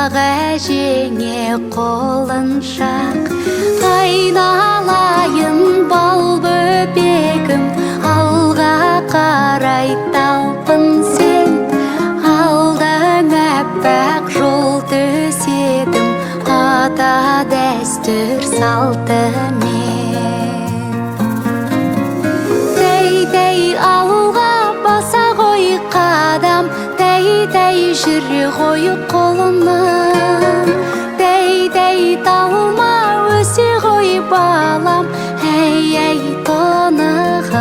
Аппақ әжеңе қолыншақ. Айналайын бал бөбегім, алға қарай талпын сен. Алдаң аппақ жол төседім, ата дәстүр салтымен. Тәй-тәй, алға баса ғой қадам, тәй-тәй, жүре ғой қолынан. Тәй-тәй, талма, өсе ғой балам, әй, әй, тұнығым.